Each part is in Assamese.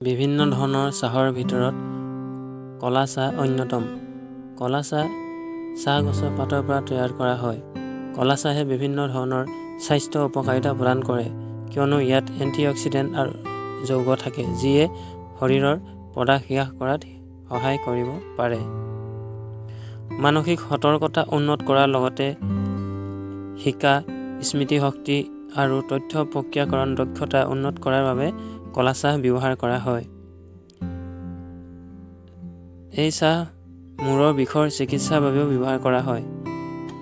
বিভিন্ন ধৰণৰ চাহৰ ভিতৰত ক'লা চাহ অন্যতম। ক'লা চাহ চাহ গছৰ পাতৰ পৰা তৈয়াৰ কৰা হয়। ক'লা চাহে বিভিন্ন ধৰণৰ স্বাস্থ্য উপকাৰিতা প্ৰদান কৰে, কিয়নো ইয়াত এণ্টিঅক্সিডেণ্ট আৰু যৌগ থাকে, যিয়ে শৰীৰৰ প্ৰদাহ হ্ৰাস কৰাত সহায় কৰিব পাৰে। মানসিক সতৰ্কতা উন্নত কৰাৰ লগতে শিকা, স্মৃতিশক্তি আৰু তথ্য প্ৰক্ৰিয়াকৰণ দক্ষতা উন্নত কৰাৰ বাবে ক'লা চাহ ব্যৱহাৰ কৰা হয়। এই চাহ মূৰৰ বিষৰ চিকিৎসাৰ বাবেও ব্যৱহাৰ কৰা হয়।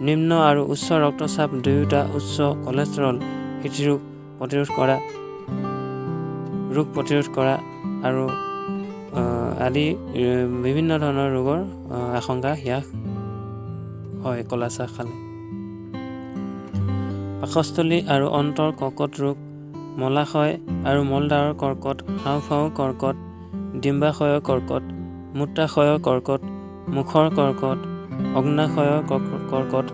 নিম্ন আৰু উচ্চ ৰক্তচাপ দুয়োটা উচ্চ কলেষ্টেৰল, হৃদৰোগ প্ৰতিৰোধ কৰা, ৰোগ প্ৰতিৰোধ কৰা আৰু আদি বিভিন্ন ধৰণৰ ৰোগৰ আশংকা হ্ৰাস হয় ক'লা চাহ খালে। পাকস্থলী আৰু অন্ত্ৰৰ কৰ্কট ৰোগ, মলাশয় আৰু মলদ্বাৰৰ কৰ্কট, হাঁওফাঁওৰ কৰ্কট, ডিম্বাশয়ৰ কৰ্কট, মূত্ৰাশয়ৰ কৰ্কট, মুখৰ কৰ্কট, অগ্নাশয়ৰ কৰ্কট,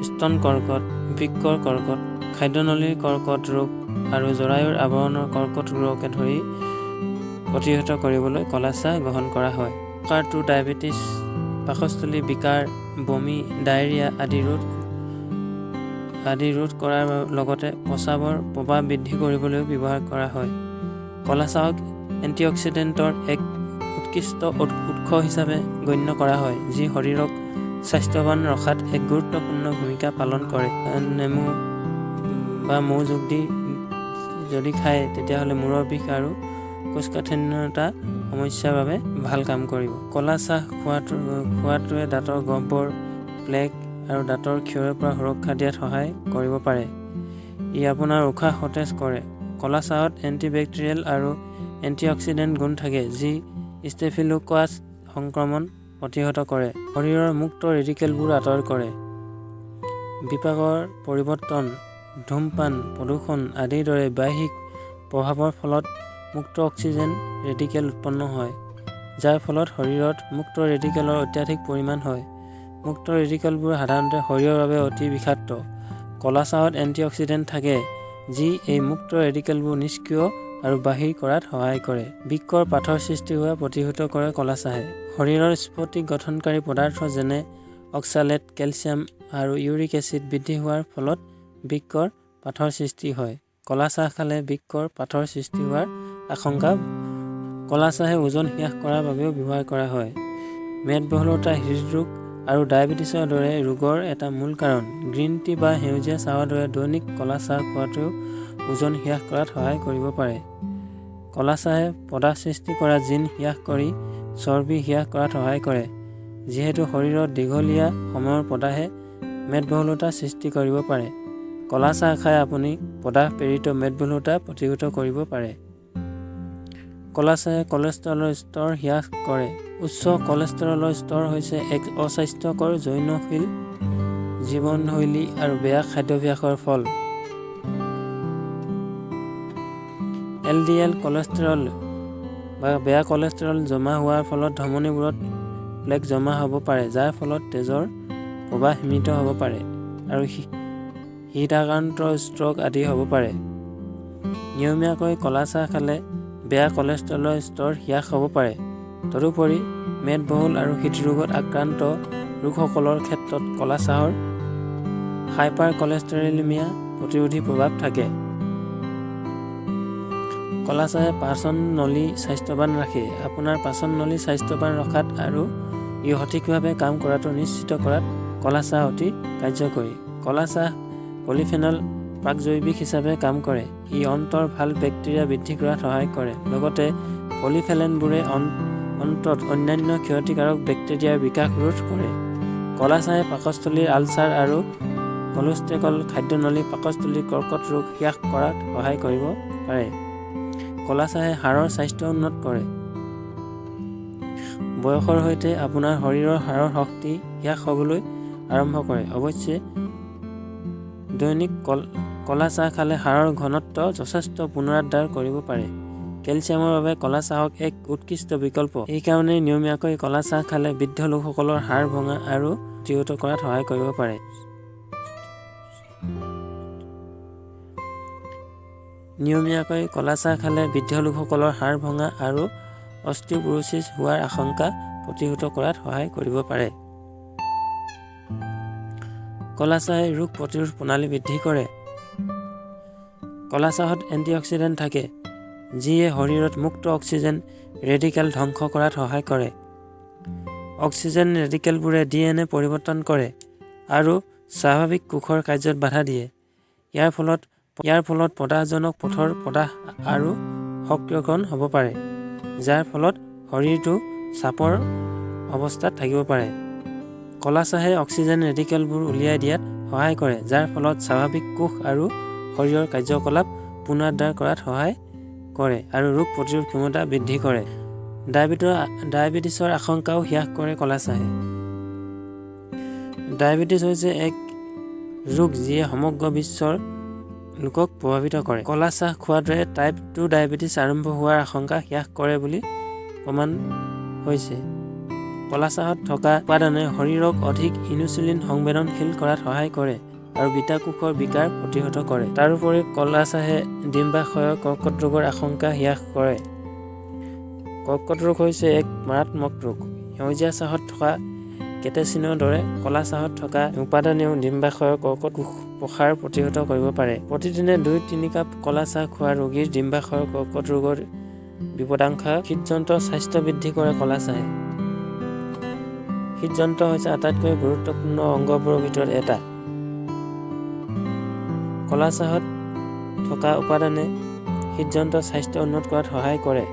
স্তন কৰ্কট, বৃক্কৰ কৰ্কট, খাদ্যনলীৰ কৰ্কট ৰোগ আৰু জৰায়ুৰ আৱৰণৰ কৰ্কট ৰোগকে ধৰি প্ৰতিহত কৰিবলৈ ক'লা চাহ গ্ৰহণ কৰা হয়। প্ৰকাৰটো ডায়েবেটিছ, পাকস্থলী বিকাৰ, বমি, ডায়েৰিয়া আদি ৰোধ কৰাৰ লগতে প্ৰস্ৰাৱৰ প্ৰবাহ বৃদ্ধি কৰিবলৈও ব্যৱহাৰ কৰা হয়। ক'লা চাহক এণ্টিঅক্সিডেণ্টৰ এক উৎকৃষ্ট উৎস হিচাপে গণ্য কৰা হয়, যি শৰীৰক স্বাস্থ্যৱান ৰখাত এক গুৰুত্বপূৰ্ণ ভূমিকা পালন কৰে। নেমু বা মৌ যোগ দি যদি খায়, তেতিয়াহ'লে মূৰৰ বিষ আৰু কোষ্ঠকাঠিন্যতা সমস্যাৰ বাবে ভাল কাম কৰিব। ক'লা চাহ খোৱাটোৱে দাঁতৰ গহ্বৰ, প্লেক আৰু দাঁতৰ ক্ষয়ৰ পৰা সুৰক্ষা দিয়াত সহায় কৰিব পাৰে। ই আপোনাৰ উশাহ সতেজ কৰে। ক'লা চাহত এণ্টিবেক্টেৰিয়েল আৰু এণ্টিঅক্সিডেণ্ট গুণ থাকে, যি ষ্টেফিলোককাছ সংক্ৰমণ প্ৰতিহত কৰে, শৰীৰৰ মুক্ত ৰেডিকেলবোৰ আঁতৰ কৰে। বিপাকৰ পৰিৱৰ্তন, ধূমপান, প্ৰদূষণ আদিৰ দৰে বাহ্যিক প্ৰভাৱৰ ফলত মুক্ত অক্সিজেন ৰেডিকেল উৎপন্ন হয়, যাৰ ফলত শৰীৰত মুক্ত ৰেডিকেলৰ অত্যাধিক পৰিমাণ হয়। মুক্ত ৰেডিকেলবোৰ সাধাৰণতে শৰীৰৰ বাবে অতি বিষাক্ত। ক'লা চাহত এণ্টিঅক্সিডেণ্ট থাকে, যি এই মুক্ত ৰেডিকেলবোৰ নিষ্ক্ৰিয় আৰু বাহিৰ কৰাত সহায় কৰে। বৃক্কৰ পাথৰ সৃষ্টি হোৱা প্ৰতিহত কৰে ক'লা চাহে। শৰীৰৰ স্ফটিক গঠনকাৰী পদাৰ্থ যেনে অক্সালেট, কেলছিয়াম আৰু ইউৰিক এচিড বৃদ্ধি হোৱাৰ ফলত বৃক্কৰ পাথৰ সৃষ্টি হয়। ক'লা চাহ খালে বৃক্কৰ পাথৰ সৃষ্টি হোৱাৰ আশংকা। ক'লা চাহে ওজন হ্ৰাস কৰাৰ বাবেও ব্যৱহাৰ কৰা হয়। মেদবহুলতা হৃদৰোগ আৰু ডায়েবেটিছৰ দৰে ৰোগৰ এটা মূল কাৰণ। গ্ৰীণ টি বা সেউজীয়া চাহৰ দৰে দৈনিক ক'লা চাহ খোৱাটোৱেও ওজন হ্ৰাস কৰাত সহায় কৰিব পাৰে। ক'লা চাহে প্ৰদাহ সৃষ্টি কৰা জিন হ্ৰাস কৰি চৰ্বি হ্ৰাস কৰাত সহায় কৰে। যিহেতু শৰীৰত দীঘলীয়া সময়ৰ প্ৰদাহে মেদবহুলতা সৃষ্টি কৰিব পাৰে, ক'লা চাহ খাই আপুনি প্ৰদাহ প্ৰেৰিত মেদবহুলতা প্ৰতিহত কৰিব পাৰে। ক'লা চাহে কলেষ্টেৰলৰ স্তৰ হ্ৰাস কৰে। উচ্চ কলেষ্টেৰলৰ স্তৰ হৈছে এক অস্বাস্থ্যকৰ যৌনশীল জীৱনশৈলী আৰু বেয়া খাদ্যাভ্যাসৰ ফল। এলডিএল কলেষ্টেৰল বা বেয়া কলেষ্টেৰল জমা হোৱাৰ ফলত ধমনীবোৰত প্লেক জমা হ'ব পাৰে, যাৰ ফলত তেজৰ প্ৰবাহ সীমিত হ'ব পাৰে আৰু হৃদআক্ৰান্ত, ষ্ট্ৰোক আদি হ'ব পাৰে। নিয়মীয়াকৈ ক'লা চাহ খালে বেয়া কলেষ্টেৰলৰ স্তৰ হ্ৰাস হ'ব পাৰে। তদুপৰি মেদবহুল আৰু হৃদৰোগত আক্ৰান্ত লোকসকলৰ ক্ষেত্ৰত ক'লা চাহৰ হাইপাৰ কলেষ্টেৰলেমিয়া প্ৰতিৰোধী প্ৰভাৱ থাকে। ক'লা চাহে পাচন নলী স্বাস্থ্যৱান ৰাখে। আপোনাৰ পাচন নলী স্বাস্থ্যৱান ৰখাত আৰু ই সঠিকভাৱে কাম কৰাটো নিশ্চিত কৰাত ক'লা চাহ অতি কাৰ্যকৰী। ক'লা চাহ পলিফেনল প্ৰাকজৈৱিক হিচাপে কাম কৰে। ই অন্ত্ৰৰ ভাল বেক্টেৰিয়া বৃদ্ধি কৰাত সহায় কৰে। লগতে পলিফেনলবোৰে অন্ত্ৰত অন্যান্য ক্ষতিকাৰক বেক্টেৰিয়াৰ বিকাশ ৰোধ কৰে। ক'লা চাহে পাকস্থলীৰ আলচাৰ আৰু কলোৰেক্টেল খাদ্যনলী পাকস্থলীৰ কৰ্কট ৰোগ হ্ৰাস কৰাত সহায় কৰিব পাৰে। ক'লা চাহে হাড়ৰ স্বাস্থ্য উন্নত কৰে। বয়সৰ সৈতে আপোনাৰ শৰীৰৰ হাড়ৰ শক্তি হ্ৰাস হ'বলৈ আৰম্ভ কৰে। অৱশ্যে দৈনিক ক'লা চাহ খালে হাড়ৰ ঘনত্ব যথেষ্ট পুনৰুদ্ধাৰ কৰিব পাৰে। কেলছিয়ামৰ বাবে ক'লা চাহক এক উৎকৃষ্ট বিকল্প। এইকাৰণেই নিয়মীয়াকৈ ক'লা চাহ খালে বৃদ্ধ লোকসকলৰ হাড় ভঙা আৰু প্ৰতিহত কৰাত সহায় কৰিব পাৰে। নিয়মীয়াকৈ ক'লা চাহ খালে বৃদ্ধ লোকসকলৰ হাড় ভঙা আৰু অষ্টিওপোৰোচিছ হোৱাৰ আশংকা প্ৰতিহত কৰাত সহায় কৰিব পাৰে। ক'লা চাহে ৰোগ প্ৰতিৰোধ প্ৰণালী বৃদ্ধি কৰে। ক'লা চাহত এণ্টিঅক্সিডেণ্ট থাকে, যিয়ে শৰীৰত মুক্ত অক্সিজেন ৰেডিকেল ধ্বংস কৰাত সহায় কৰে। অক্সিজেন ৰেডিকেলবোৰে DNA পৰিৱৰ্তন কৰে আৰু স্বাভাৱিক কোষৰ কাৰ্যত বাধা দিয়ে। ইয়াৰ ফলত প্ৰদাহজনক পথৰ প্ৰদাহ আৰু সক্ৰিয়কৰণ হ'ব পাৰে, যাৰ ফলত শৰীৰটো চাপৰ অৱস্থাত থাকিব পাৰে। ক'লা চাহে অক্সিজেন ৰেডিকেলবোৰ উলিয়াই দিয়াত সহায় কৰে, যাৰ ফলত স্বাভাৱিক কোষ আৰু শৰীৰৰ কাৰ্যকলাপ পুনৰুদ্ধাৰ কৰাত সহায় কৰে আৰু ৰোগ প্ৰতিৰোধ ক্ষমতা বৃদ্ধি কৰে। ডায়েবেটিছৰ আশংকাও হ্ৰাস কৰে ক'লা চাহে। ডায়েবেটিছ হৈছে এক ৰোগ যিয়ে সমগ্ৰ বিশ্বৰ লোকক প্ৰভাৱিত কৰে। ক'লা চাহ খোৱাটোৱে টাইপ 2 ডায়েবেটিছ আৰম্ভ হোৱাৰ আশংকা হ্ৰাস কৰে বুলি প্ৰমাণ হৈছে। ক'লা চাহত থকা উপাদানে শৰীৰক অধিক ইনচুলিন সংবেদনশীল কৰাত সহায় কৰে আৰু বিটা কোষৰ বিকাৰ প্ৰতিহত কৰে। তাৰোপৰি ক'লা চাহে ডিম্বাশয়ৰ কৰ্কট ৰোগৰ আশংকা হ্ৰাস কৰে। কৰ্কট ৰোগ হৈছে এক মাৰাত্মক ৰোগ। সেউজীয়া চাহত থকা কেটেচিনৰ দৰে ক'লা চাহত থকা উপাদানেও ডিম্বাশয়ৰ কৰ্কট কোষ প্ৰসাৰ প্ৰতিহত কৰিব পাৰে। প্ৰতিদিনে 2-3 কাপ ক'লা চাহ খোৱা ৰোগীৰ ডিম্বাশয়ৰ কৰ্কট ৰোগৰ বিপদাশংকা। হৃদযন্ত্ৰৰ স্বাস্থ্য বৃদ্ধি কৰে ক'লা চাহে। হৃদযন্ত্ৰ হৈছে আটাইতকৈ গুৰুত্বপূৰ্ণ অংগবোৰৰ ভিতৰত এটা। ক'লা চাহত থকা উপাদানে হৃদযন্ত্ৰৰ স্বাস্থ্য উন্নত কৰাত সহায় কৰে।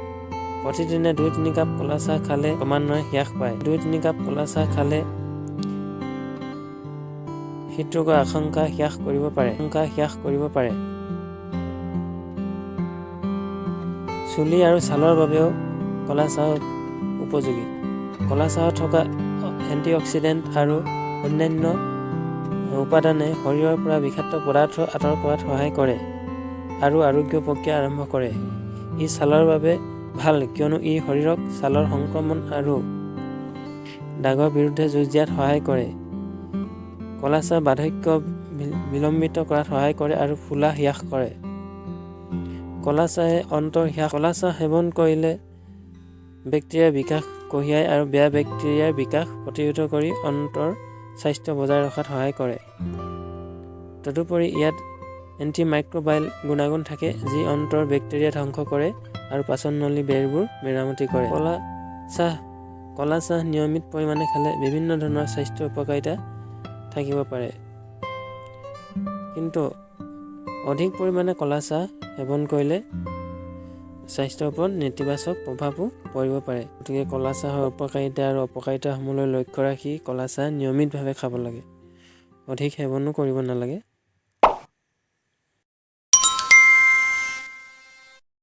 প্ৰতিদিনে 2-3 কাপ ক'লা চাহ খালে ক্ৰমান্বয়ে হ্ৰাস পায়। 2-3 কাপ ক'লা চাহ খালে হৃদৰোগৰ আশংকা হ্ৰাস কৰিব পাৰে। আশংকা হ্ৰাস কৰিব পাৰে। চুলি আৰু ছালৰ বাবেও ক'লা চাহ উপযোগী। ক'লা চাহত থকা এণ্টিঅক্সিডেণ্ট আৰু অন্যান্য উপাদানে শৰীৰৰ পৰা বিষাক্ত পদাৰ্থ আঁতৰ কৰাত সহায় কৰে আৰু আৰোগ্য প্ৰক্ৰিয়া আৰম্ভ কৰে। ই ছালৰ বাবে ভাল, কিয়নো ই শৰীৰক ছালৰ সংক্ৰমণ আৰু দাগৰ বিৰুদ্ধে যুঁজ দিয়াত সহায় কৰে। ক'লা চাহ বাৰ্ধক্য বিলম্বিত কৰাত সহায় কৰে আৰু ফুলা হ্ৰাস কৰে। ক'লা চাহে অন্ত্ৰৰ হ্ৰাস। ক'লা চাহ সেৱন কৰিলে বেক্টেৰিয়াৰ বিকাশ কঢ়িয়াই আৰু বেয়া বেক্টেৰিয়াৰ বিকাশ প্ৰতিহত কৰি অন্ত্ৰৰ স্বাস্থ্য বজাই ৰখাত সহায় কৰে। তদুপৰি ইয়াত এণ্টিমাইক্ৰ'বাইল গুণাগুণ থাকে, যি অন্ত্ৰৰ বেক্টেৰিয়া ধ্বংস কৰে আৰু পাচননলীৰ বেৰবোৰ মেৰামতি কৰে। ক'লা চাহ নিয়মিত পৰিমাণে খালে বিভিন্ন ধৰণৰ স্বাস্থ্য উপকাৰিতা থাকিব পাৰে। কিন্তু অধিক পৰিমাণে ক'লা চাহ সেৱন কৰিলে স্বাস্থ্যৰ ওপৰত নেতিবাচক প্ৰভাৱো পৰিব পাৰে। গতিকে ক'লা চাহৰ উপকাৰিতা আৰু অপকাৰিতাসমূহলৈ লক্ষ্য ৰাখি ক'লা চাহ নিয়মিতভাৱে খাব লাগে, অধিক সেৱনো কৰিব নালাগে।